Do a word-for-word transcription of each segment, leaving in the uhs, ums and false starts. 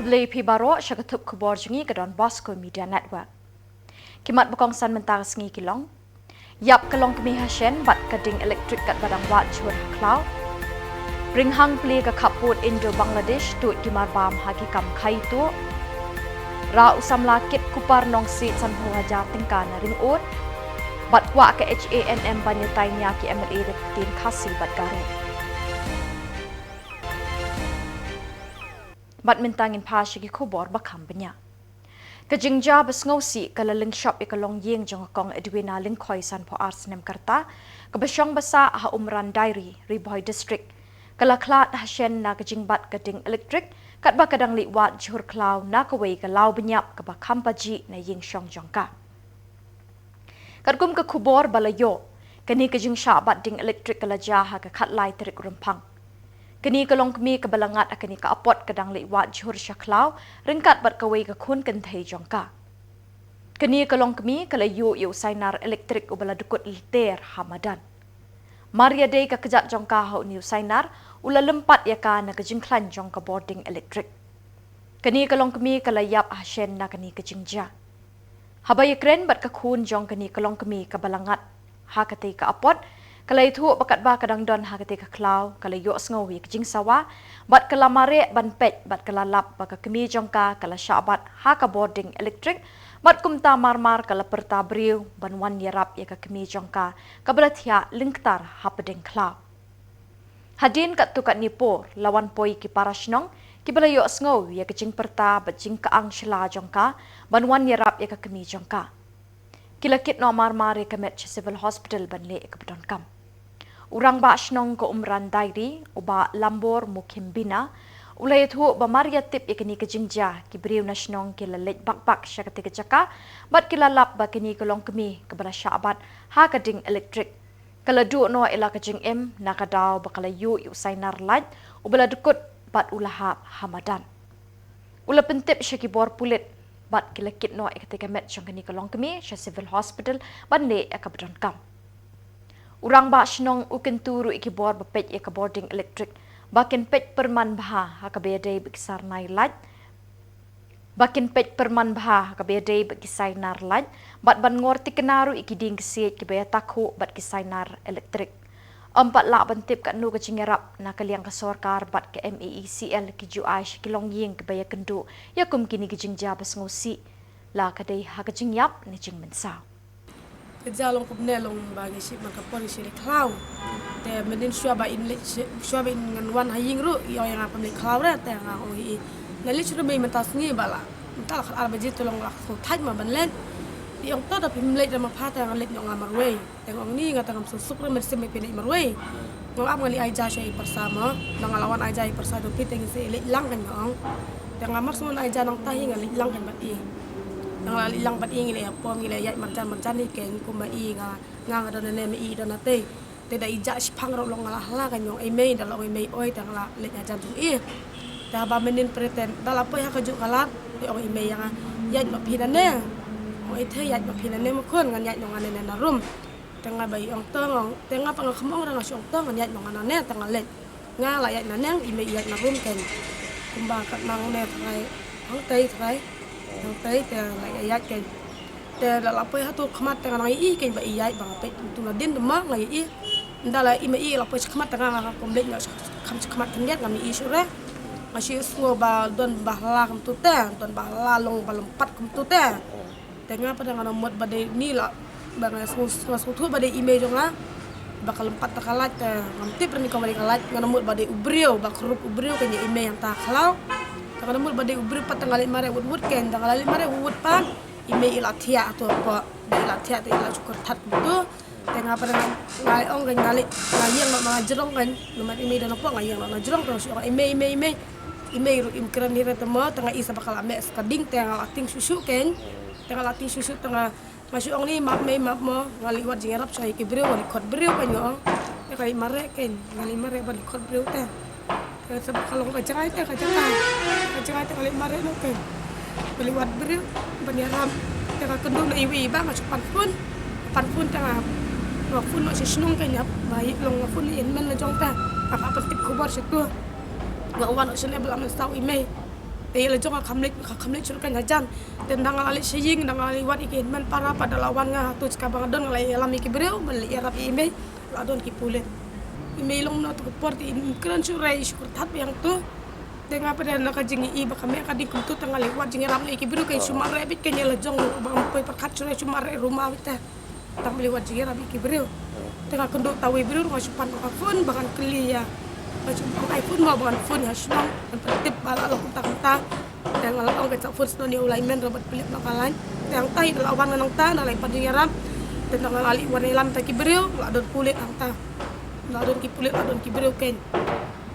Khublei phi baroh sha ka thup khubor jong ngi ka Don Bosco Media Network. Ki mat ba kongsan mynta ka sngi ki long: Ïap ka longkmie ha shen bad ka ding elektrik katba dang wad jhur ha khlaw. Ringhang plie ka khappud Indo-Bangladesh tuid ki marbam ha ki kam khaïi tuh. Rah u samla kit kupar nongsiej sanphew hajar tyngka na ring-ud. Bad kwah ka H A N M ban ïatai nia ki M L A da ki ktien Khasi bad Garo. Bad mynta ngin phai sha ki khubor ba kham bniah. Ka jingjia ba sngewsih ka la lyngshop ïa ka longïing jong ka kong Edwina Lyngkhoi sanphew ar snem ka rta, kaba shong ba sah ha Umran Dairy, Ri Bhoi District. Ka la khlad ha shen na ka jingbat ka ding elektrik katba ka dang leit wad jhur khlaw na kawei ka law bniap kaba kham pajih na ïing shong jong ka. Katkum ka khubor ba la ïoh, kane ka jingshah bat ding elektrik ka la jia ha ka khatlai tarik Rymphang. Kane ka longkmie kaba la ngat ha kane ka apot ka dang leit wad jhur sha khlaw ryngkat bad kawei ka khun kynthei jong ka. Kane ka longkmie ka la ïuh ïa u sainar elektrik uba la dkut lynter ha madan. Mar ïadei ka kjat jong ka ha une u sainar, u la lympat ïa ka na ka jingkhlaiñ jong ka bording elektrik. Kane ka longkmie ka la ïap ha shen na kane ka jingjia. Haba ïakren bad ka khun jong kane ka longkmie kaba la ngat ha katei ka apot, ka la ïathuh ba katba ka dang don ha katei ka khlaw, ka la ïohsngew ïa ka jingsawa bad ka la mareh ban peit bad ka la lap ba ka kmie jong ka ka la shah bat ha ka bording elektrik, bad kumta marmar ka la pyrta briew ban wan ïarap ïa ka kmie jong ka kaba la thiah lyngktar hapdeng khlaw. Hadien katto katne por la wan poi ki para shnong kiba la ïohsngew ïa ka jingpyrta bad jingkyang shla jong ka ban wan ïarap ïa ka kmie jong ka. Ki la kit noh marmar ïa ka met sha Civil Hospital ban leh ïa kaba donkam. U rangbah shnong ka Umran Dairy, u Bah Lambor Mukhimbina, u la ïathuh ba mar ïa tip ïa kane ka jingjia, ki briew na shnong ki la leit bak bak sha katei ka jaka bad ki la lap ba kane ka longkmie kaba la shah bat ha ka ding elektrik ka la duh noh ïa la ka jingim na ka daw ba ka la ïuh ïa u sainar lait uba la dkut bad u la hap ha madan. U la pyntip sha ki bor pulit bad ki la kit noh ïa katei ka met jong kane ka longkmie sha Civil Hospital ban leh ïa kaba donkam. U rangbah shnong u kyntu ruh ïa ki bor ba peit ïa ka bording elektrik ba kin peit pyrman bha ha kaba ïadei bad ki sainai lait, ba kin peit pyrman bha ha kaba ïadei bad ki sainar lait bad ban ngor thikna ruh ïa ki dieng ksiej kiba ïatakhuh bad ki sainar elektrik. Ym pat lah ban tip katno ka jingïarap na ka liang ka sorkar bad ka M A E C L ki ju ai sha ki longïing kiba ïakynduh ïa kum kine ki jingjia ba sngewsih, la ka dei ha ka jingïap ne jingmynsaw. Ka jia long kumne, long ba ngi shim man ka por ngi shim leit khlaw. Te mynnin shuwa ba in leit shi-, shuwa ba in ngan wan ha ïing ruh, i ong ïa nga phim leit khlaw re, te nga ong ïa i, na leit shuwa mynta sngi ba la, mynta la khatar baje, te long la sngewthait ma ban leit. I ong to da phim leit re ma pha, te ngan leit noh nga marwei. Te nga ong ni nga te ngam suk suk re, mynsiem ba phin leit marwei. Nga ong ap, nga leit ai ja sha i pyrsa mo. Nang nga la wan ai ja i pyrsa jong phi te ngin sa leit lang, kan nga ong. Te nga mar sngewbha ai ja nangta hi, nga leit lang kan bad i. Nang la leit lang bad i ngi la ïa pom, ngi la ïaid marjan marjan hi, kan kumba i nga, nga nga don nane ma i don natei. Te da i ja shiphang ruh long nga la hala, kan ong i mei, da la ong i mei oi, te nga la leit hajan jong i. Te haba mynnin pyrthei da la poi ha kajuh ka lad, te ong i mei ïa nga, ïaid noh phi nane. Ong i te ïaid noh phi nane ma khun, ngan ïaid noh nga nane na rum. Te nga ba i ong to nga ong, te nga pat nga kham ong re, nga shu ong to ngan ïaid noh nga nane, te nga leit. Nga la ïaid nangne, i mei i ïaid na rum, kan. Kumba katno ne trai, hangtei trai, hangtei te la ïaid, kan. Te la la poi hato khmat te nga nang ïohi, kan, ba i ïaid ba nga peit tu nadien te ma nga ïohi. Ynda la i mei i la poi sha khmat te nga, nga kam leit noh sha kham sha khmat khyndiat, ngam ïohi shuh re. Nga shu sngew ba don ba hala kumtu te, don ba hala long ba lympat kumtu te. Te nga pat nga nang mut ba dei ni la, ba nga sngew, nga sngewthuh ba dei i mei jong nga. Ba ka lympat ta ka lait te ngam tip re ni kumba dei ka lait, nga nang mut ba dei u briew, ba ka rup u briew, kan, ïa i mei hangta khlaw. Te nga nang mut ba dei u briew pat, te nga leit mareh wut wut, kan, te nga la leit mareh wut wut pat. I mei i la thiah hato pat, ba i la thiah te i la shu kyrthat kumtu. Te nga pat nga, nga ong, kan, nga leit, nga ïeng noh na jrong, kan, namar i mei i don hapoh, nga ïeng noh na jrong, te nga shu ong i mei, i mei, i mei. I mei ruh im kren hi re te mo, te nga i sa ba ka la meh sa ka ding, te nga la tieng shuh shuh, kan. Te nga la tieng shuh shuh, te nga, nga shu ong ni map mei map mo, nga leit wad jingïarap sha ïa ki briew, nga leit khot briew, kan, nga ong. Te nga leit mareh, kan, nga leit mareh ban leit khot briew te. Te sa ba ka long ka jngai te, ka jngai. Ka jngai te nga leit mareh noh, kan. Nga leit wad briew ban ïarap. Te nga kynduh na iwei i bah, nga shu pan phone. Pan phone te nga, nga phone noh sha shnong, kan, ïa ba i long, nga phone ïa i hynmen la jong te. Nga phah pyntip khubor sha tu. Nga wan noh shane ba la mynsaw i mei. Te ïa la jong ka kham leit, ka kham leit shuh kan hajan. Te nda nga la leit sha ïing, nda nga la leit wad ïa ki hynmen para, pat da la wan nga ha tu jaka ba nga don, nga la ïalam ïa ki briew ban leit ïarap ïa i mei. La don ki pulit. I mei long na tu ka por te i kren shuh re, i shu kyrthat biang tu. Te nga pat da na ka jingïohi ba ka mei ka ding kumtu, te nga leit wad jingïarap ïa ki briew, ka shu mareh beit, ka ïa la jong ba ngam poi pyrkhat shuh re, shu mareh ruma beit te. Tang ba leit wad jingïarap ïa ki briew. Te nga kynduh ta uwei briew, nga shu pan ka phone ba ngan kylli ïa. Nga shu pan ka phone mo ba ngan phone ïa shnong, ngan pyntip ba la long kumta kumta. Te nga la ong ka sa phone shnong ïa u lineman Robert Philip na ka line. Te hangta i da la wan nga nangta, da la pan jingïarap. Te nda nga la leit wan ïalam ta ki briew, la don pulit hangta. La don ki pulit, la don ki briew kein.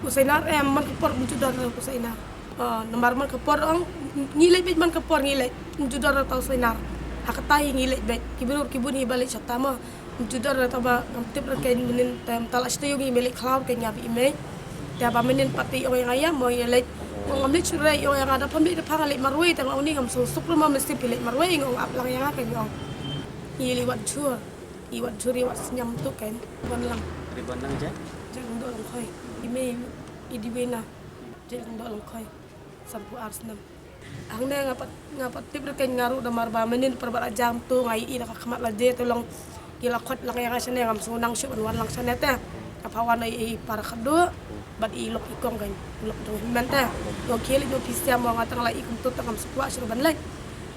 U Sainar, eh, man ka por um ju don u Sainar. Ah, namar man ka por ong, ngi leit beit man ka por ngi leit. Um ju don uta u Sainar. Ha kata hi ngi leit beit. Ki briew ki bun hi ba leit shata mo. Um ju don uta ba ngam tip re kein mynnin, te mynta la shi taïew ngi mih leit khlaw kein nga bad i mei. Te ba mynnin pat te i ong ïa nga ïa mo ïa leit. Mo ngam leit shuh re, i ong ïa nga da pham leit da pham leit marwei, te nga ong ni ngam sngewsuk re mo, mesti phi leit marwei, nga ong ap lang ïa nga kein nga ong. Ngi leit wad jhur. I wad jhur i wad sniam tu kein. Wan lang. Ri wan lang je? Je Lyngdoh Lyngkhoi. I mei i Diwena. Je Lyngdoh Lyngkhoi. Sanphew ar snem. Hangne nga pat, nga pat tip re kein nga ruh, namar ba mynnin pyrbat la jam tu nga ïohi na ka khmat lade te long ki la khot lang ïa nga shane, ngam sngewdang shuh ban wan lang shane te. Nga phah wan ïa i para khadduh bad i lok i kong kein, i lok jong hynmen te. Nga khie leit, nga phi siam mo, nga tang la i kumtu te ngam sngewkwah shuh ban leit.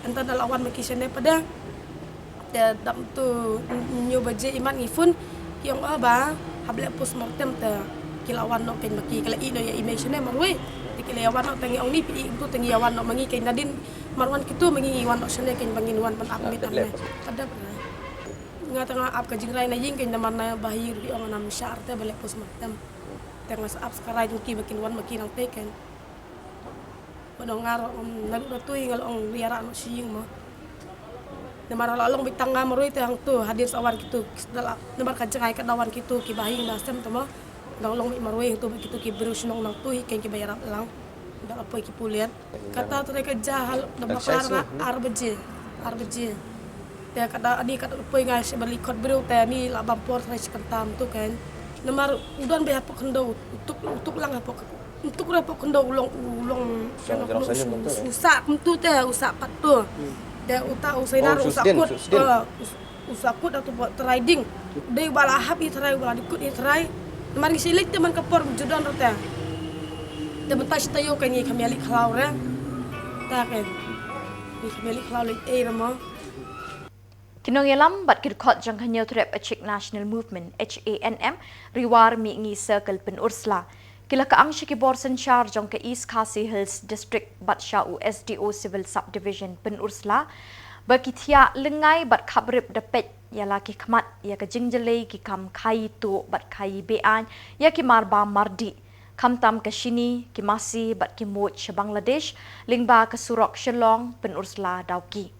Hynta da la wan ma ki shane pat de. Te dap tu hynñiew baje imat ngi phone, ki ong, "Oh ba, hap leh postmortem." Te ki la wan noh kein ma ki, ki la ïeh noh ïa i mei shane marwei. Te ki la ïa wan noh, te ngi ong, "Ni phi ïeh kumtu, te ngi ïa wan noh ma ngi kein, nadien mar wan kitu ma ngi, ngi wan noh shane kein ba ngin wan ban ap miet ap ne." Pat dep re. Nga te nga ap ka jingrai na ïing kein, namar na bahaïing ruh ki ong ngam shah te ba leh postmortem. Te nga sa ap sa ka rai jong ki ba kin wan ma ki nangtei kein. Bad ong nga ruh, um, naduh da tu hi nga la ong ïarap noh sha ïing mo. Namar la long beit tang nga marwei te hangtu hadien sa wan kitu, namar ka jngai ka da wan kitu ki bahaïing na sem te mo. Da long beit marwei hangtu bad kitu ki briew shnong nangtu hi kein kiba ïarap lang. Da la poi ki pulit. Kata te ka ja hal da ba ar, ar baje. Ar baje. Te kata ani kata poi nga sha ba lyngkot briew te ani la bam por trai shi kynta tu kein. Namar u don beit hapoh khyndew, u tuk, u tuk lang hapoh, u tuk re hapoh khyndew u long, u long u sah kumtu te, u sah pat tu. Te uta u Sainar u sah kut, eh, u, u sah kut atu ba trai ding. Dei ba la hap i trai, ba la dei kut i trai. Namar ngi shu leit te man ka por ju don re te. Te mynta shi taïew kein ngi kham ïa leit khlaw re. Ta kein. Ngi kham ïa leit khlaw leit ei re mo. Ki nongïalam bad ki dkhot jong ka Hynñiewtrep Achik National Movement, H A N M, Ri War Mihngi Circle Pynursla, ki la kyang sha ki bor synshar jong ka East Khasi Hills District bad sha u S D O Civil Subdivision Pynursla ba ki thiah lyngngai bad khap rip da peit ïa la ki khmat ïa ka jingjyllei ki kam khaii tuh bad khaii be-aiñ ïa ki marbam mardih, khamtam ka shini, ki masi bad ki muid sha Bangladesh lyngba ka surok Shillong Pynursla Dawki.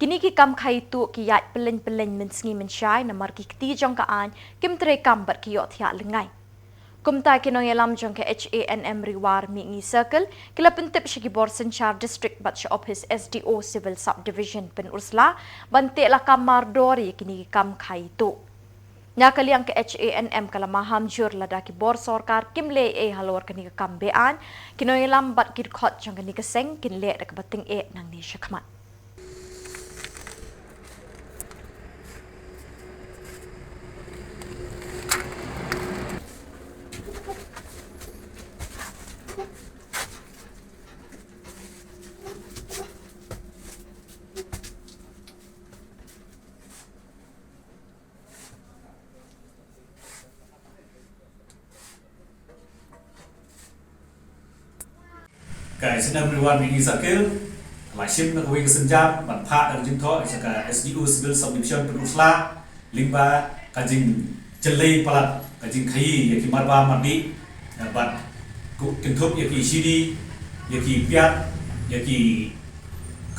Kine ki kam khaii tuh ki ïaid pylleng pylleng mynsngi mynshai namar ki kti jong ka aiñ kim treikam bad ki ïohthiah lyngngai. Kumta ki nongïalam jong ka H A N M Ri War Mihngi Circle ki la pyntip sha ki bor synshar district bad sha ophis S D O Civil Subdivision Pynursla ban teh lakam mardor ïa kine ki kam khaii tuh. Na ka liang ka H A N M ka la maham jur lada ki bor sorkar kim leh ei halor kane ka kam be-aiñ, ki nongïalam bad ki dkhot jong kane ka seng kin leh da kaba tyngeh nangne shakhmat. Ka H A N M Ri War Mihngi Circle ka la shim na kawei ka sienjam ban phah da ka jingthoh sha ka S D O Civil Subdivision Pynursla lyngba ka jingjyllei palat ka jingkhaii ïa ki marbam mardih, eh, bad kynthup ïa ki shini, ïa ki piat, ïa ki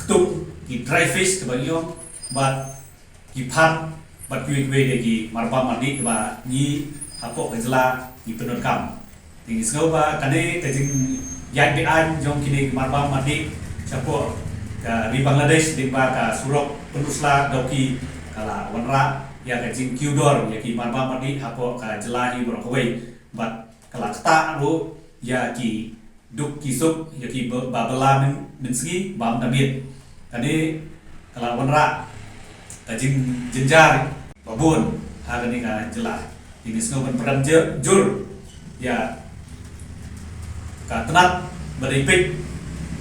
ktung, ki dry fish kaba ngi ong, bad ki pham bad kiwei kiwei de ki marbam mardih kiba ngi hapoh ka jylla ngi pyndonkam. Te ngi sngew ba kane ka jingïaid be-aiñ jong kine ki marbam mardih shapoh ka ri Bangladesh lyngba ka surok Pynursla Dawki ka la wanrah ïa ka jingkiew dor ïa ki marbam mardih hapoh ka jylla hi baroh kawei bad ka la ktah ruh ïa ki duk ki suk ïa ki ba, ba bylla myn, mynsngi bam da miet. Kane ka la wanrah ka jingjynjar ba bun ha kane ka jylla. Ngi sngew ban pyrshang jur ïa ka tnat ba dei peit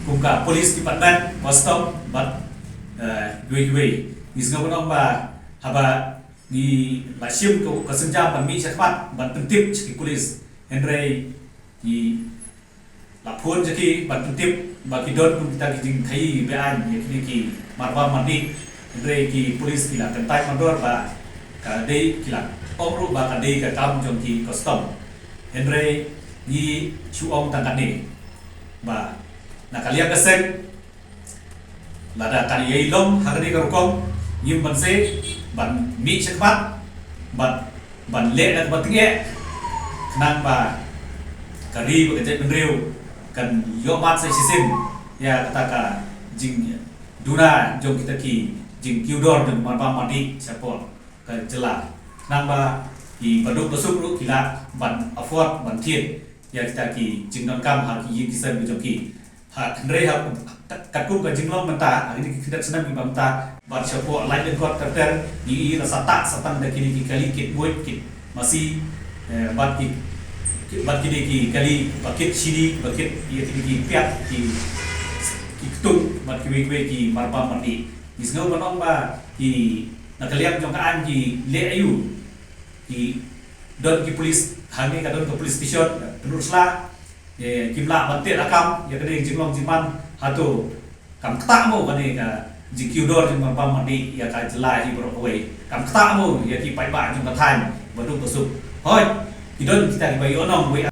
kum ka police department, custom bad kiwei kiwei. Ngi sngew ban ong ba haba ngi la shim ka synjam ban mih shakhmat ban pyntip sha ki police, hynrei ngi la phone sha ki ban pyntip ba ki don kum kita ki jingkhaii beaiñ ïa kine ki marbam mardih. Hynrei ki police ki la kyntait mardor ba ka dei, ki la ong ruh ba ka dei ka kam jong ki custom. Hynrei ngi shu ong tang kane ba na ka liang ka seng, lada kan ïai long ha kane ka rukom, ngim banse ban mih shakhmat bad ban leh da kaba tyngeh, khnang ba ka ri bad ka jaitbynriew kan ïoh mad sa shisien ïa kata ka jingduna jong kita ki jingkiew dor jong marbam mardih shapoh ka jylla, khnang ba ki baduk basuk ruh ki lah ban afford ban thied ïa kita ki jingdonkam ha ki ïing ki sem ki jong ki. Ha, hynrei ha katkum ka jinglong mynta ha kine ki khyndiat snem kiba mynta, bad shapoh laitlyngkot ter ter ngi i la sah tang sa tang da kine ki kali kit buit kit masi, eh, bad ki, bad kine ki kali ba kit shini ba kit ïa kine ki piat ki, ki ktung bad kiwei kiwei ki marbam mardih. Ngi sngew ban ong ba ki na ka liang jong ka aiñ ki leh aiu, ki don ki police hangne, ka don ka police station Pynursla, eh, kim lah ban teh lakam ïa kane ka jinglong jingman. Hato kam ktah mo kane ka jingkiew dor jong marbam mardih ïa ka jylla hi baroh kawei? Kam ktah mo ïa ki paidbah jong ka thaiñ baduk basuk? Hooid, ki don kita kiba ïoh nong wei.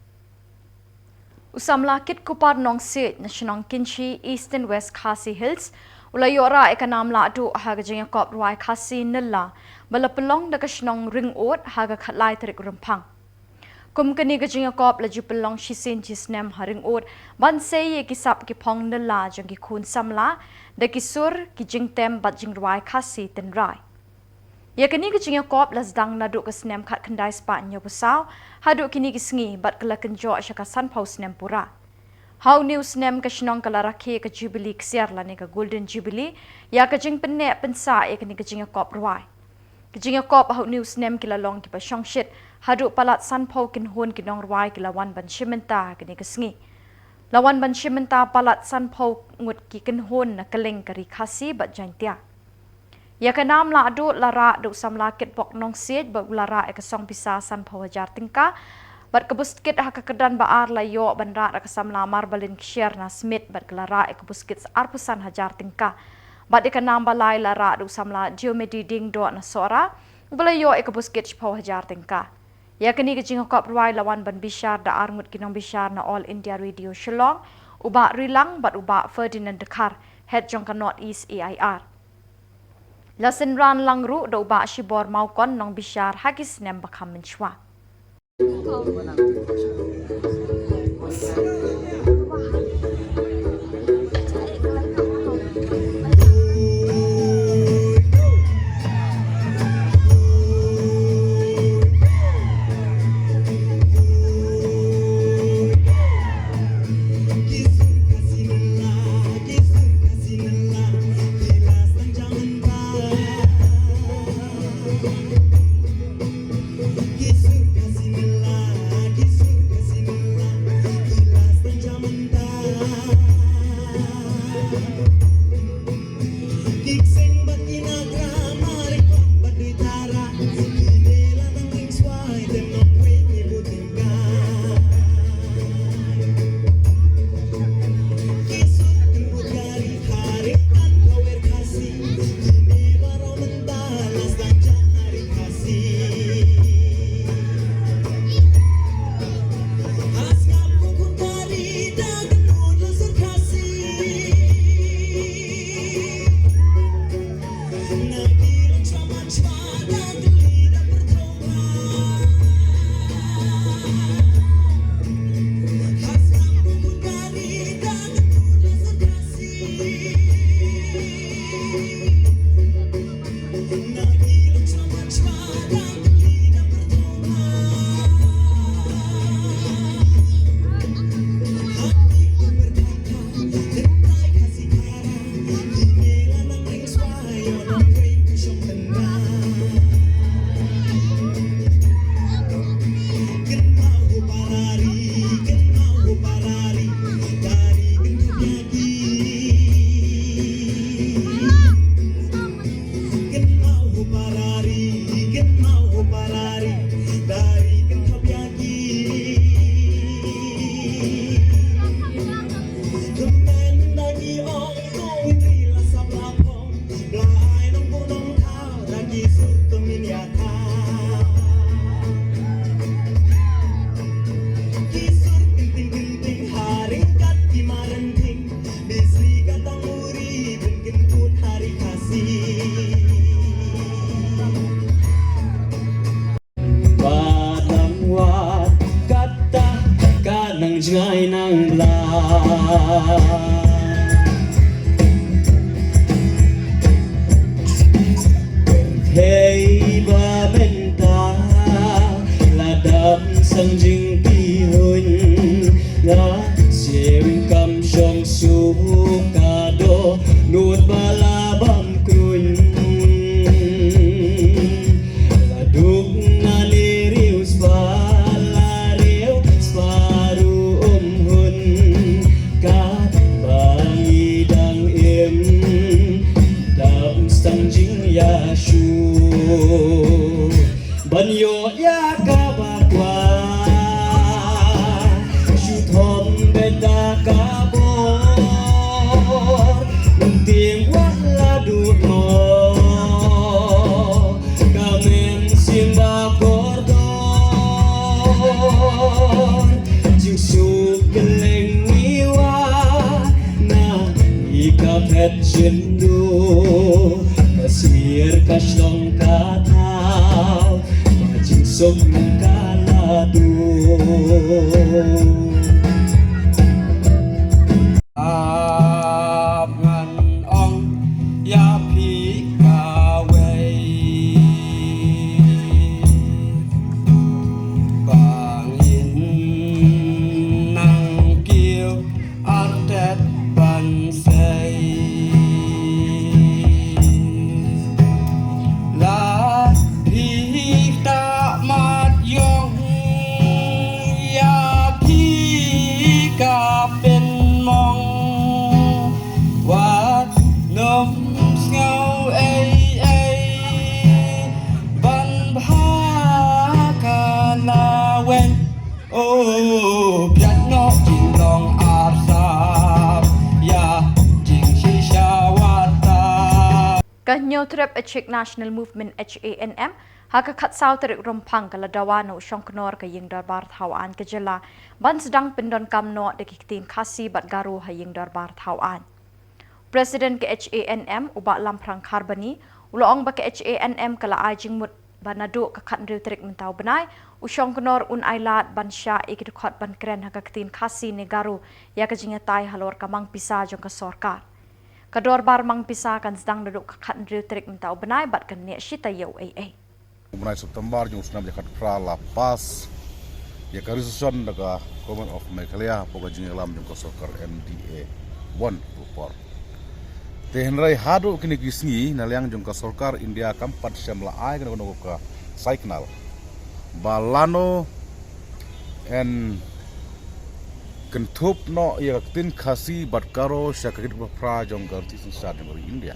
U samla kit kupar Nongsiej na shnong Kynshi, Eastern West Khasi Hills, u la ïoh rah ïa ka nam lahduh ha ka jingïakop rwai Khasi Nylla ba la pynlong da ka shnong Ringud ha ka khatlai tarik Rymphang. Kum kane ka jingïakop la ju pynlong shisien shisnem ha Ringud ban sei ïa ki sap ki phong nylla jong ki khun samla da ki sur, ki jingtem bad jingrwai Khasi tynrai. Ïa kane ka jingïakop la sdang naduh ka snem khatkhyndai spah hynñiewphew saw haduh kine ki sngi bad ka la kynjoh sha ka sanphew snem pura. Ha une u snem ka shnong ka la rakhe ka Jubilee Ksiar lane ka Golden Jubilee ïa ka jingpynneh pynsah ïa kane ka jingïakop rwai. Ka jingïakop ha une u snem ki la long kiba shongshit haduh palat sanphew kynhun ki nongrwai ki la wan ban shim bynta ha kane ka sngi. La wan ban shim bynta palat sanphew ngut ki kynhun na kylleng ka ri Khasi bad Jaintia. Ïa ka nam lahduh la rah da u samla kitbok Nongsiej bad u la rah ïa ka song pisa sanphew hajar tyngka. Bad ka buskit ha ka kyrdan ba ar la ïoh ban rah da ka samla Marbalin Ksiar na Smit bad ka la rah ïa ka buskit arphew san hajar tyngka. Bad ïa ka nam ba lai la rah da u samla Diomedi Diengdoh na Sohra, uba la ïoh ïa ka buskit shiphew hajar tyngka. Ïa kane ka jingïakop rwai la wan ban bishar da ar ngut ki nongbishar na All India Radio Shillong, u Bah Rilang bad u Bah Ferdinand Dkhar, head jong ka North East A I R. La synran lang ruh da u Bah Shibor Mawkon, nongbishar ha ki snem ba kham mynshuwa. Hei ba mynta la dap sang jingpyrshah, nga syriem kam shong suk ka dohnud ba la bam kruiñ. La duk na ne riewspah, la riewspah ruh ym hun. Katba ngi dang im, dap stang jingïashoh ban ïoh ïa kaba kwah. Shu thom beit da ka bor, ym tieng wat la duh noh. Ka mynsiem ba kordor, jingsuk kylleng ngi wan na ngi ka phet shynduh, ka sir ka shlong ka thaw, ka jingsuk ka la duh. Ap ngan ong ïa phi kawei, ba ngin nang kiew artet ban sei. La phi ta mat ïong ïa phi ka pynmong, wat nym sngew ei ei ban bha ka lawei. Oh, biang noh jinglong arsap ïa jingshisha wat ta. Ka Hynñiewtrep Achik National Movement, H A N M, ha ka khatsaw tarik Rymphang ka la dawa na u shongknor ka Ïing Dorbar Thaw Aiñ ka jylla ban sdang pyndonkam noh da ki ktien Khasi bad Garo ha Ïing Dorbar Thaw Aiñ. President ka H A N M, u Bah Lamphrang Kharbani, u la ong ba ka H A N M ka la ai jingmut ba naduh ka khathynriew tarik mynta u bnai, u shongknor un ailad ban shah ïa ki dkhot ban kren ha ka ktien Khasi ne Garo ïa ka jingïatai halor ka mang pisa jong ka sorkar. Ka dorbar mang pisa kan sdang naduh ka khathynriew tarik mynta u bnai bad kan neh shi taïew ei ei. U bnai September jong u snem ar hajar khatphra la pass ïa ka resolution da ka Government of Meghalaya hapoh ka jingïalam jong ka sorkar M D A one tu por. Te hynrei haduh kine ki sngi na liang jong ka sorkar India kam pat shym la ai kano kano ka signal ba lano yn kynthup noh ïa ka ktien Khasi bad Garo sha ka kit ba phra jong ka riti synshar jong ka ri India.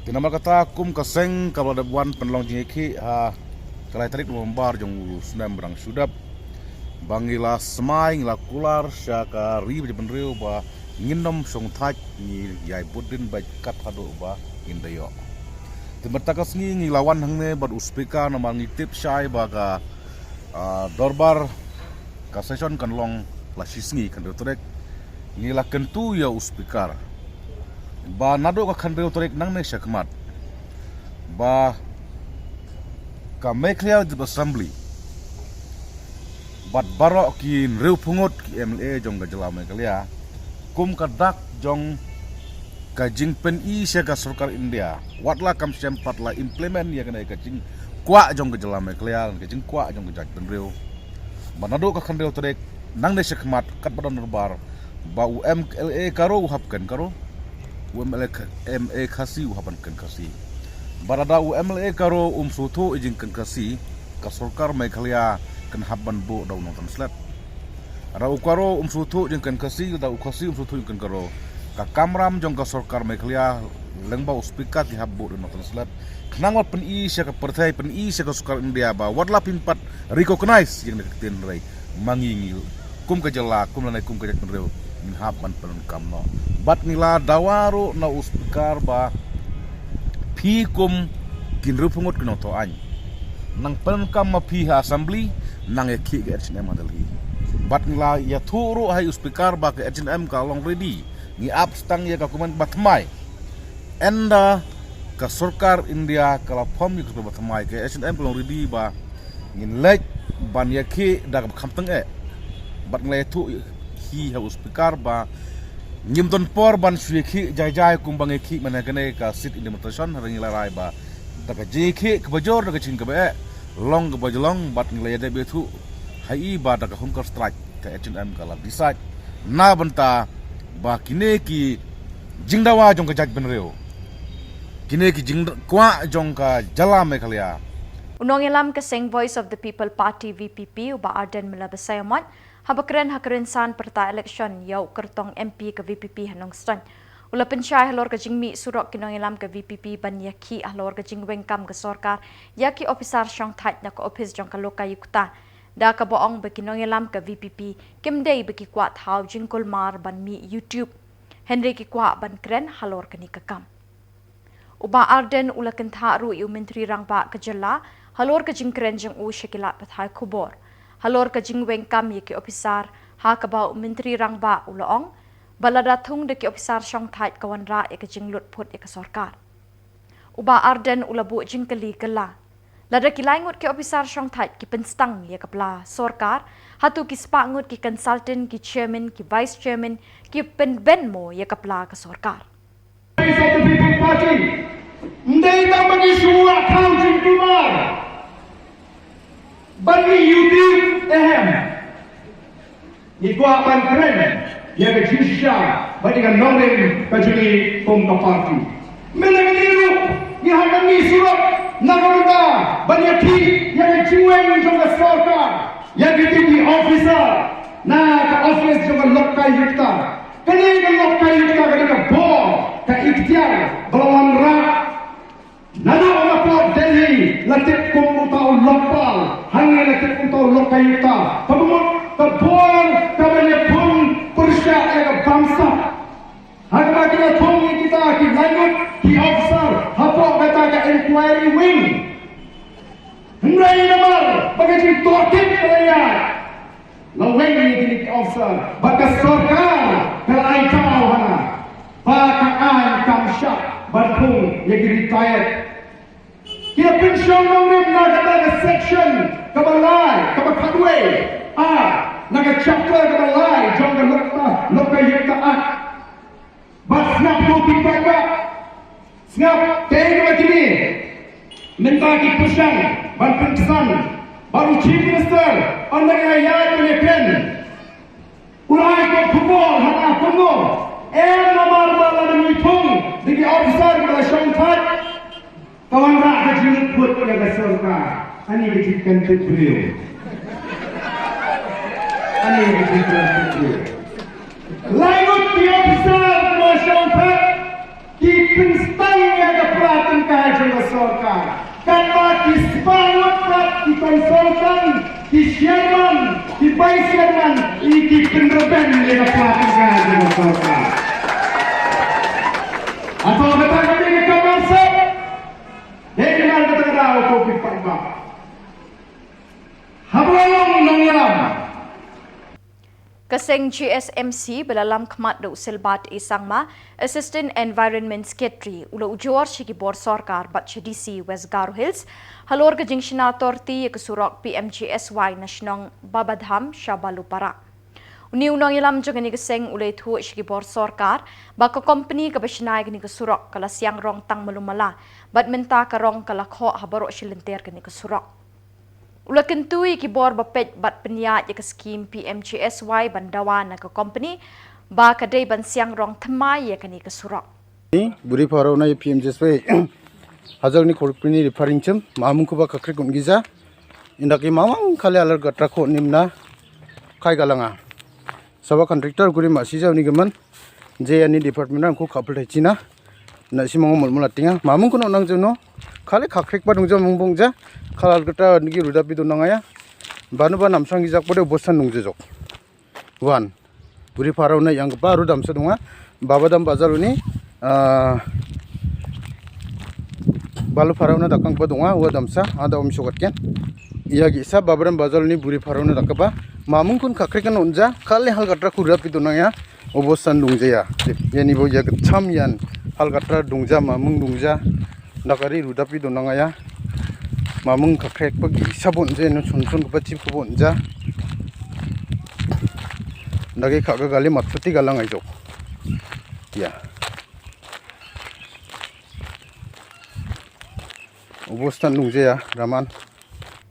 Te namar kata kum ka seng kaba la dep wan pynlong jingïakhih ha ka lai tarik November jong u snem ba dang shu dep, ba ngi la smai, ngi la kular sha ka ri bad ka jaitbynriew ba ngin nym shongthait, ngi ïai bud dien beit kat haduh ba ngin da ïoh. Te mynta ka sngi ngi la wan hangne bad u speaker namar ngi tip shai ba ka, ah, dorbar, ka session kan long la shi sngi, khathynriew tarik. Ngi la kyntu ïa u speaker ba naduh ka khathynriew tarik nangne shakhmat ba ka Meghalaya Legislative Assembly bad baroh ki hynriewphew ngut ki M L A jong ka jylla Meghalaya, kum ka dak jong ka jingpyni sha ka sorkar India, wat la kam shym pat la implement ïa kane ka jingkwah jong ka jylla Meghalaya, ka jingkwah jong ka jaitbynriew, ba naduh ka khathynriew tarik nangne shakhmat katba don dorbar, ba u M L A Garo u hap kren Garo, u M L A Kh-, M L A Khasi u hap ban kren Khasi. Ba lada u M L A Garo um sngewthuh ïa jingkren Khasi, ka sorkar Meghalaya kan hap ban buh da u nongtranslate. Lada u Garo um sngewthuh jingkren Khasi, lada u Khasi um sngewthuh jingkren Garo, ka kamram jong ka sorkar Meghalaya lyngba u speaker ki hap buh da u nongtranslate. Khnang ba pyni sha ka pyrthei, pyni sha ka sorkar India ba wat la phim pat recognize ïa kane ka ktien, hynrei ma ngi, ngi kum ka jylla, kum lane kum ka jaitbynriew ngin hap ban pyndonkam noh. Bad ngi la dawa ruh na u speaker ba phi kum ki hynriewphew ngut ki nongthaw aiñ, nang pyndonkam ma phi ha assembly, nang ïakhih ka H A N M ha Delhi. Bad ngi la ïathuh ruh ha u speaker ba ka H A N M ka long ready. Ngi ap tang ïa ka kumne ba thymmai. Ynda ka sorkar India ka la form ïa ka ba thymmai, ka H A N M ka long ready ba ngin leit ban ïakhih da kaba kham tyngeh. Bad ngi la ïathuh Ki ha u speaker ba ngim don por ban shu ïakhih jai jai kumba ngi khih mynne kane ka sit in demonstration, hynrei ngi la rai ba da ka jingïakhih kaba jur, da ka jingkaba eh, long kaba jlong, bad ngi la ïadei beit thuh ha i ba da ka hunger strike ka H N M ka la decide na bynta ba kine ki jingdawa jong ka jaitbynriew, kine ki jingkwah jong ka jylla Meghalaya. U nongïalam ka seng Voice of the People Party, V P P, u Bah Ardent Miller Basaiawmoit, haba kren ha ka rynsan pyrta election ïa u kyrtong M P ka V P P ha Nongstoiñ, u la pynshai halor ka jingmih surok ki nongïalam ka V P P ban ïakhih halor ka jingweng kam ka sorkar ïa ki ophisar shongthait na ka ophis jong ka Lokayukta, da kaba ong ba ki nongïalam ka V P P kim dei ba ki kwah thaw jingkulmar ban mih YouTube, hynrei ki kwah ban kren halor kane ka kam. U Bah Ardent u la kynthah ruh ïa u Myntri Rangbah ka jylla halor ka jingkren jong u sha ki lad pathai khubor halor ka jingweng kam ïa ki ophisar, ha kaba u Myntri Rangbah u la ong ba lada thung da ki ophisar shongthait ka wanrah ïa ka jinglut phut ïa ka sorkar. U Bah Ardent u la buh jingkylli kylla, lada ki lai ngut ki ophisar shongthait ki pynstang ïa ka pla sorkar, hato ki spah ngut ki consultant, ki chairman, ki vice chairman ki pynben mo ïa ka pla ka sorkar? Voice of the People Party, ym dei tang ba ngi shu wad thaw jingkulmar ban mih YouTube, ehem. Ngi kwah ban kren ïa ka jingshisha bad ïa ka nongrim ka jong ngi kum ka party. Mynne mynne ruh ngi hap ban mih surok na ka bynta ban ïakhih ïa ka jingweng jong ka sorkar ïa kito ki officer na ka office jong ka Lokayukta. Kane ka Lokayukta ka dei ka bor, ka iktiar ba la wanrah naduh na pdeng Delhi, la tip kum uta u Lokpal, hangne la tip kum uta u Lokayukta. Kaba mut ka bor kaba ïakhun pyrshah ïa ka bamsap. Ha kaba ki la thung ïa kita ki lai ngut ki officer hapoh kata ka inquiry wing. Hynrei namar ba ka jingtohkit ka la ïaid, la weng ïa kine ki officer bad ka sorkar ka la ai daw hana ba ka aiñ kam shah ban thung ïa ki retired. Ki la pynshong nongrim na kata ka section kaba lai, kaba khatwei A, na ka chapter kaba lai jong ka Lokta, Lokayukta Act. Bad sngap ko ki paidbah, sngap, te ïa kaba kine mynta ki pyrshang ban pynksan bad u Chief Minister, ynda ka ïaid ban ïakren, u la ai ka khubor ha ka kumno, em, namar ba lada ngi thung da ki officer kiba la shongthait, ka wanrah ka jinglut phut ïa ka sorkar. Ani ka jingkynduh briew. Ani ka jingkynduh briew. Lai ngut ki officer kiba la shongthait ki pynstang ïa ka pla tyngka jong ka sorkar. Katba ki spah ngut pat ki consultant, ki chairman, ki vice chairman, ki pynrben ïa ka pla tyngka jong ka sorkar. Hato kata ka dei ka kam arsap? Dei ka dei kata ka daw ko ki paidbah. Haba long nongïalam. Ka seng G S M C ba la lam khmat da u Selbert A Sangma, Assistant Environment Secretary, u la ujor sha ki bor sorkar bad sha D C West Garo Hills halor ka jingshna torti ïa ka surok P M G S Y na shnong Babadham sha Balupara. Une u nongïalam jong kane ka seng u la ïathuh sha ki bor sorkar ba ka kompani kaba shna ïa kane ka surok ka la siang rong tang malu mala, bad mynta ka rong ka la khoh ha baroh shi lynter kane ka surok. U la kyntu ïa ki bor ba peit bad pynïaid ïa ka skim P M G S Y ban dawa na ka kompani ba ka dei ban siang rong thymmai ïa kane ka surok. Ni, buri pharaw na ïa P M G S Y. Hajal ni korpini referring chem, mamung kuba ka krik un giza. Indak i mamang kali alar gatra kho nimna kai galanga. Saba contractor guri ma sija uni gaman. Je ani department ang ko kapal thai china. Na si mango mul mul atinga. Mamung kuno nang jeno. Kali ka krik ba dungja mung bungja. Kali alar gatra nigi ruda pi dunang aya. Banu ba namsang gijak pade bosan dungja jok. Wan. Buri pharaw na yang ba ru damsa dunga. Babadam bazar uni, ah, Balupara na dakang ba dunga, wa damsa, ada om shokat ken. Iya gisa Babadam bazar uni buri pharaw na dakaba. Mamung kun ka krik kan unja, kali hal gatra kurap itu nang ya. Obo san dungja ya. Yani bo ya cham yan hal gatra dungja, mamung dungja. Dakari ruda pi dunang aya. Mamung ka krik pagi sabun je no sun sun ka pachip ka bun ja. Dagi kha ka gali mat phuti galang ai jok. Ya. Ubus tan nung je ya, Raman.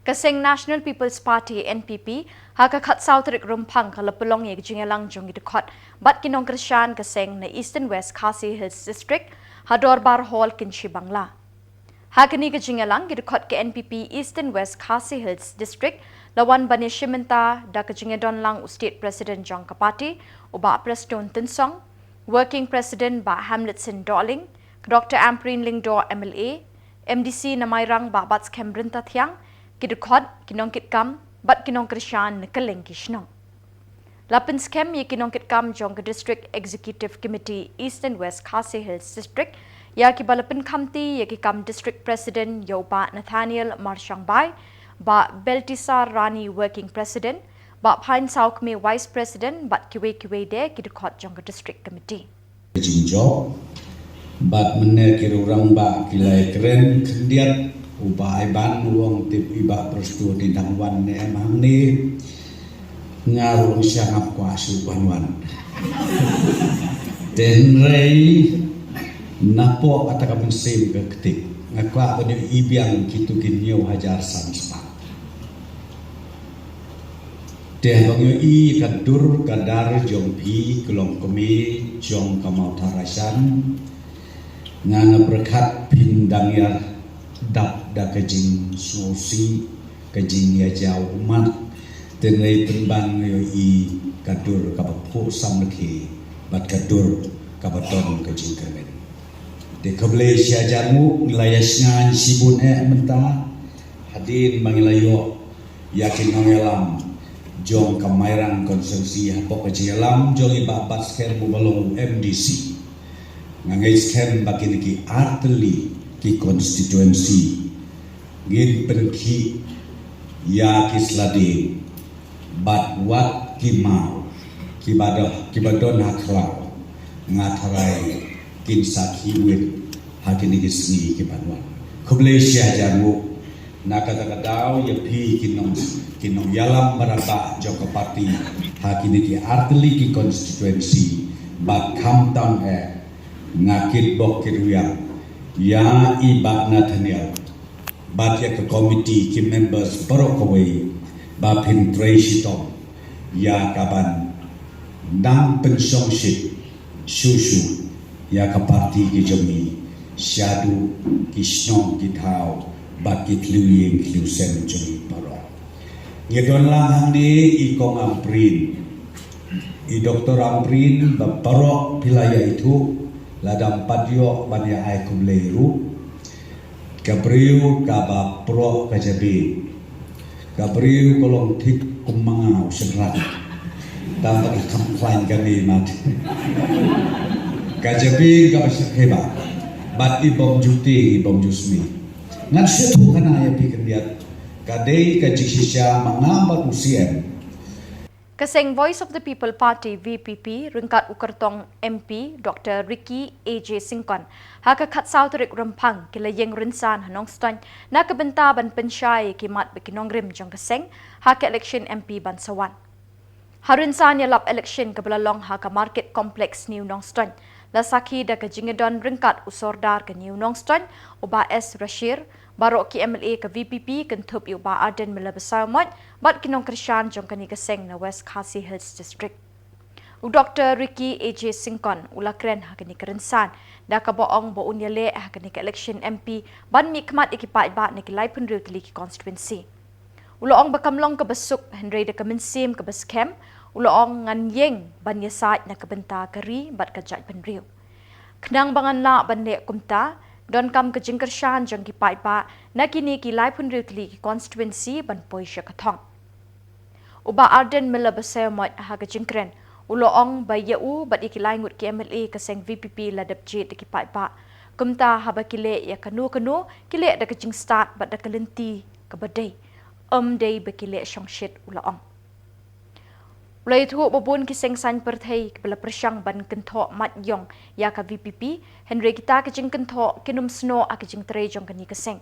Ka seng National People's Party, N P P, ha ka khatsaw tarik Rymphang ka la pynlong ïa ka jingïalang jong ki dkhot bad ki nongkyrshan ka seng na Eastern West Khasi Hills District, ha Dorbar Hall Kynshi Bangla. Ha kane ka jingïalang ki dkhot ka N P P Eastern West Khasi Hills District la wan ban ïashim bynta da ka jingïadon lang u State President jong ka party, u Bah Prestone Tynsong, Working President Bah Hamletson Dohling, ka Doctor Ampareen Lyngdoh M L A, M D C na Mairang Bah Batskhem Ryntathiang, ki dkhot, ki nongkitkam bad ki nongkyrshan na kylleng ki shnong. La pynskhem ïa ki nongkitkam jong ka District Executive Committee Eastern West Khasi Hills District, ïa kiba la pynkhamti ïa ki kam District President ïa u Bah Nathaniel Marshangbai, Bah Beltisar Rani Working President, Bah Phain Sawkmie Vice President bad kiwei kiwei de ki dkhot jong ka District Committee. Ka jingjop. Bad mynne ki rurang ba ki la kren khyndiat, u Bah Iban u ong tip i Bah Prestone i dang wan ne em hangne. Nga ruh nga sngap kwah shu wan wan. Te hynrei napoh kata ka mynsiem ka ktik, nga kwah ban ïohi biang kito ki hynñiew hajar san spah. Te haba ngi ïohi ka dur ka dar jong phi ki longkmie jong ka Mawthadraishan, nga nga pyrkhat phin dang ïa dap da ka jingsngewsih, ka jingïajaw ummat. Te ngi pynban ngi ïohi ka dur kaba phuh samrkhie bad ka dur kaba don ka jingkyrmen. Te khublei shihajar nguh, ngi la ïa shngaiñ shibun eh mynta hadien ba ngi la ïoh ïa ki nongïalam jong ka Mairang constituency hapoh ka jingïalam jong i Bah Batskhem uba long u M D C. Nga ngeit skhem ba kine ki artylli ki constituency ngin pynkhih ïa ki sla dieng bad wat ki maw kiba don, kiba don ha khlaw, nga tharai kin sa khih wit ha kine ki sngi ki ban wan. Khublei shihajar nguh. Na kata ka daw ïa phi ki nong, ki nongïalam marabah jong ka party ha kine ki artylli ki constituency, bad khamtam eh nga kitbok kitrwiang ïa i Bah Nathaniel bad ïa ka committee ki members baroh kawei ba phin trei shitom ïa ka ban nang pynshongshit shuh shuh ïa ka party ki jong ngi shaduh ki shnong ki thaw bad ki thliew ïing thliew sem jong ngi baroh. Ngi don lang hangne i Kong Ampareen, i Doctor Ampareen ba baroh phi la ïa ithuh, la dang pat ïoh ban ïa ai khublei ruh. Ka briew kaba proh ka jabieng. Ka briew ka long thik kum ma nga u shynrang. Tang ba ka kham khlaiñ kane mat. Ka jabieng kaba shyrkhei bha. Bad i bym ju tieng i bym ju smiej. Ngan shu ïathuh khana ïa phi khyndiat. Ka dei ka jingshisha ma nga bad u C M. Ka seng Voice of the People Party, V P P, ryngkat u kyrtong M P Doctor Ricky A J Syngkon, ha ka khatsaw tarik Rymphang ki la ïeng rynsan ha Nongstoiñ na ka bynta ban pynshai ïa ki mat bad ki nongrim jong ka seng ha ka election M P ban sa wan. Ha rynsan ïalap election kaba la long ha ka Market Complex New Nongstoiñ, la sakhi da ka jingïadon ryngkat u Sordar ka New Nongstoiñ, u Bah S Rashir, baroh ki M L A ka V P P kynthup ïa u Bah Ardent Miller Basaiawmoit bad ki nongkyrshan jong kane ka seng na West Khasi Hills District. U Doctor Ricky A J Syngkon u la kren ha kane ka rynsan da kaba ong ba un ïaleh ha kane ka election M P ban mihkhmat ïa ki paidbah na ki laiphew hynriew tylli ki constituency. U la ong ba kam long kaba suk hynrei da ka mynsiem kaba skhem, u la ong ngan ïeng ban ïasaid na ka bynta ka ri bad ka jaitbynriew. Khnang ba ngan lah ban leh kumta, donkam ka jingkyrshan jong ki paidbah na kine ki laiphew hynriew tylli ki constituency ban poi sha ka thong. U Bah Ardent Miller Basaiawmoit ha ka jingkren u la ong ba ïa u bad ïa ki lai ngut ki M L A ka seng V P P la dep jied da ki paidbah. Kumta haba ki leh ïa kano kano ki leh da ka jingstad bad da ka lynti kaba dei. Ym dei ba ki leh shongshit, u la ong. U la ïathuh ba bun ki seng saiñ pyrthei kiba la pyrshang ban kynthoh mat ïong ïa ka V P P, hynrei kita ki jingkynthoh kin ym snoh ha ka jingtrei jong kane ka seng.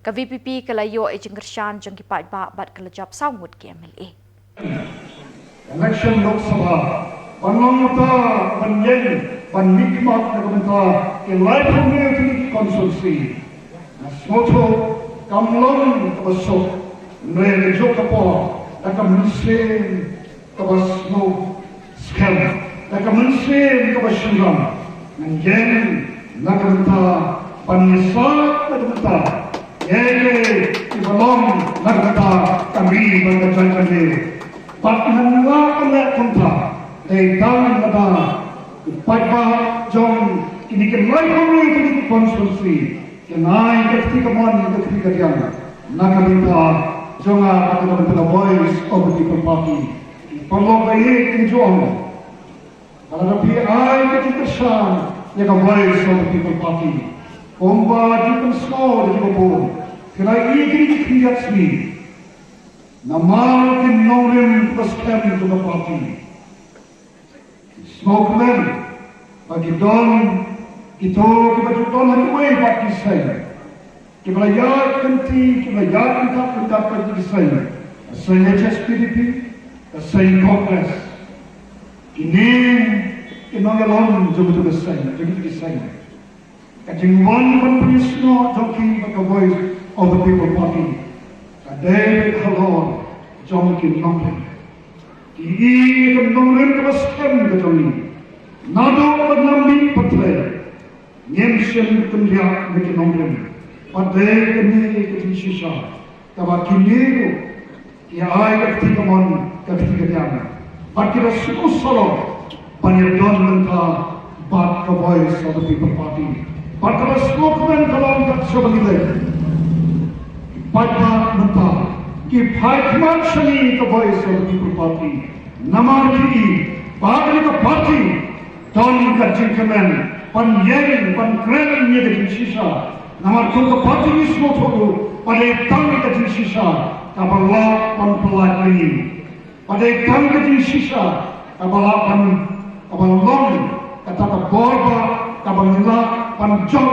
Ka V P P ka la ïoh ïa jingkyrshan jong ki paidbah bad ka la jop saw ngut ki M L A. Election Lok Sabha ban long mynta, ban ïeng, ban mihkhmat na ka bynta ki laiphew hynriew tylli ki constituency. Nga sngewthuh kam long kaba suk, hynrei ka juk ka por, da ka mynsiem kaba sngewskhem, da ka mynsiem kaba shynrang, ngan ïeng na ka bynta ban ïasaid na ka bynta kiei kiei kiba long na ka bynta ka ri bad ka jaitbynriew. Bad ngan lah ban leh kumta dei tang lada ki paidbah jong kine ki laiphew tylli ki constituency kin ai ka kti kamon, ka kti kadiang na ka bynta jong nga bad na ka bynta ka Voice of the People Party. Ki paralok ba ïeit, ngi ju ong ba lada phi ai ka jingkyrshan ïa ka Voice of the People Party, kumba ju pynsngew da kiba bun, phi la ïohi kine ki khyndiat sngi namar ki nongrim kiba skhem jong ka party. Sngewkmen ba ki don kito kiba ju don ha kiwei pat ki seng, kiba la ïaid kynti, kiba la ïaid kynthah kynthah pat ki seng, ka seng H S P D P, ka seng Congress. Kine ki nongïalam jong kito ki seng, jong kito ki seng. Ka jingwan ban pynïasnoh jong ki bad ka Voice of the People Party ka dei halor jong ki nongrim. Ki i ka nongrim kaba skhem ka jong ngi. Naduh ba nang mih pyrthei ngim shym kynriah na ki nongrim. Bad dei kane ka jingshisha kaba kine ruh ki ai ka kti kamon, ka kti kadiang, bad ki da sngewsarong ban ïadon bynta bad ka Voice of the People Party. Bad kaba sngewkmen ka long kat shaba ngi leit, ki paidbah mynta ki phai khmat sha ngi ka Voice of the People Party. Namar ki i ba kane ka party don ka jingkmen ban ïeng ban kren ïa ka jingshisha. Namar kum ka party ngi sngewthuh ruh ba dei tang ka jingshisha kaba lah ban pyllait ïa ngi. Ba dei tang ka jingshisha kaba lah ban, kaba long kata ka bor ba, kaba ngi lah ban jop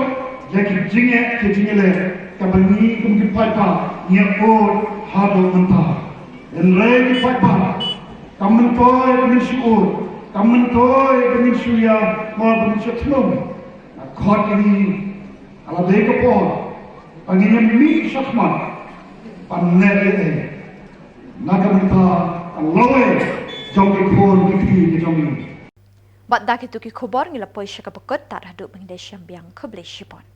ïa ki jingeh ki jingïaleh kaba ngi kum ki paidbah ngi ïa ud haduh mynta. Hynrei ki paidbah, kam myntoi ba ngin shu ud, kam myntoi ba ngin shu ïa, mo ba ngin shu thnum. Nga khot ïa ngi, ka la dei ka por ba ngin ïa mih shakhmat ban leh ei ei na ka bynta ka lawei jong ki khun ki kti ki jong ngi. Bad da kito ki khubor ngi la poi sha kaba kut, tad haduh ban ïadei sha biang, khublei shibun.